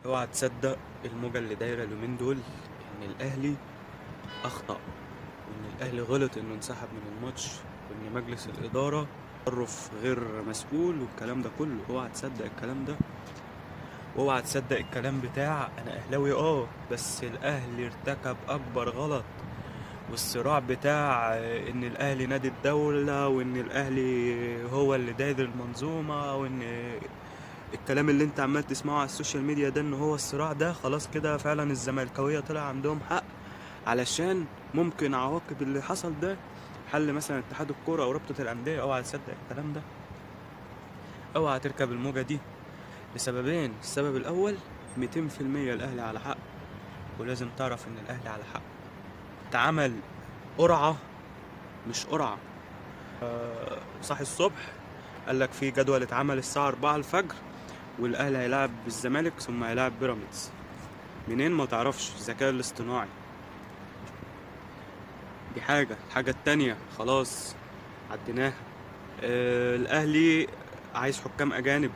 اوعى تصدق الموجة اللي دايرة اليومين دول ان الاهلي اخطأ، وان الاهلي غلط انه انسحب من الماتش، وان مجلس الادارة تصرف غير مسؤول والكلام ده كله. اوعى تصدق الكلام ده، واوعى تصدق الكلام بتاع انا اهلاوي بس الاهلي ارتكب اكبر غلط، والصراع بتاع ان الاهلي نادي الدولة وان الاهلي هو اللي داير المنظومة، وان الكلام اللي انت عمال تسمعه على ال social media ده ان هو الصراع ده خلاص كده فعلا الزملكاوية طلع عندهم حق، علشان ممكن عواقب اللي حصل ده حل مثلا اتحاد الكورة او رابطة الاندية. اوعى تصدق الكلام ده، اوعى تركب الموجة دي لسببين. السبب الاول 200% الاهلي على حق، ولازم تعرف ان الاهلي على حق. اتعمل قرعة مش قرعة، صاحي الصبح قال لك في جدول اتعمل الساعة 4 الفجر والاهلي هيلاعب الزمالك ثم هيلاعب بيراميدز. منين ما تعرفش، الذكاء الاصطناعي. دي حاجة. الحاجة التانية خلاص عديناها، الاهلي عايز حكام اجانب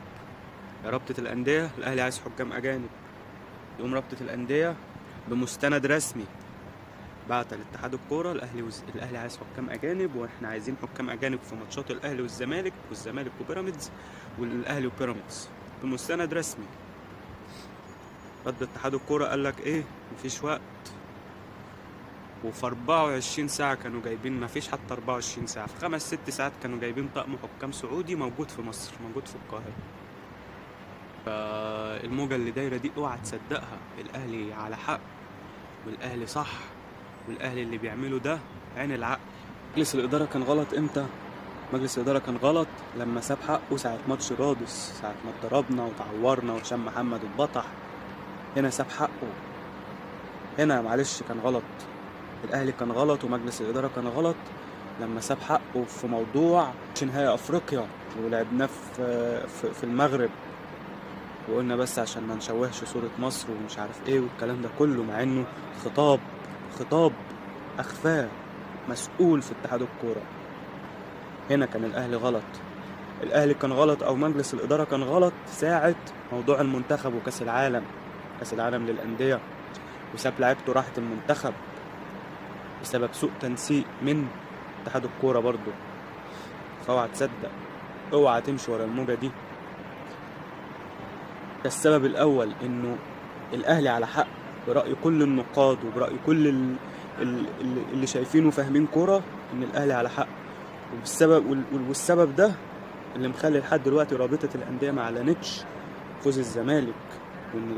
يا رابطة الاندية، الاهلي عايز حكام اجانب. يقوم رابطة الاندية بمستند رسمي بعت لاتحاد الكورة الاهلي عايز حكام اجانب، واحنا عايزين حكام اجانب في ماتشات الاهلي والزمالك، والزمالك وبيراميدز، والاهلي وبيراميدز، بمستند رسمي. رد اتحاد الكورة قال لك ايه؟ مفيش وقت. وفي 24 ساعة كانوا جايبين، مفيش حتى 24 ساعة، في 5 6 ساعات كانوا جايبين طقم حكام سعودي موجود في مصر، موجود في القاهرة. فالموجة اللي دايرة دي اوعى تصدقها، الاهلي على حق والاهلي صح، والاهلي اللي بيعمله ده عين العقل. مجلس الادارة كان غلط امتى؟ مجلس الادارة كان غلط لما ساب حقه ساعة ماتش رادس، ساعة ما اتضربنا وتعورنا وهشام محمد اتبطح، هنا ساب حقه. هنا معلش كان غلط، الاهلي كان غلط ومجلس الادارة كان غلط لما ساب حقه في موضوع نهائي افريقيا ولعبناه في المغرب، وقلنا بس عشان ما نشوهش صورة مصر ومش عارف ايه والكلام ده كله، مع انه خطاب اخفاه مسؤول في اتحاد الكورة. هنا كان الاهلي غلط. الاهلي كان غلط او مجلس الادارة كان غلط ساعة موضوع المنتخب وكاس العالم، كاس العالم للأندية، وساب لعيبته راحت المنتخب بسبب سوء تنسيق من اتحاد الكورة برضو. فاوعى تصدق، اوعى تمشي ورا الموجة دي. ده السبب الاول، انه الاهلي على حق برأي كل النقاد وبرأي كل اللي شايفينه وفاهمين كورة، ان الاهلي على حق. والسبب ده اللي مخلي لحد دلوقتي رابطة الأندية ما اعلنتش فوز الزمالك، وان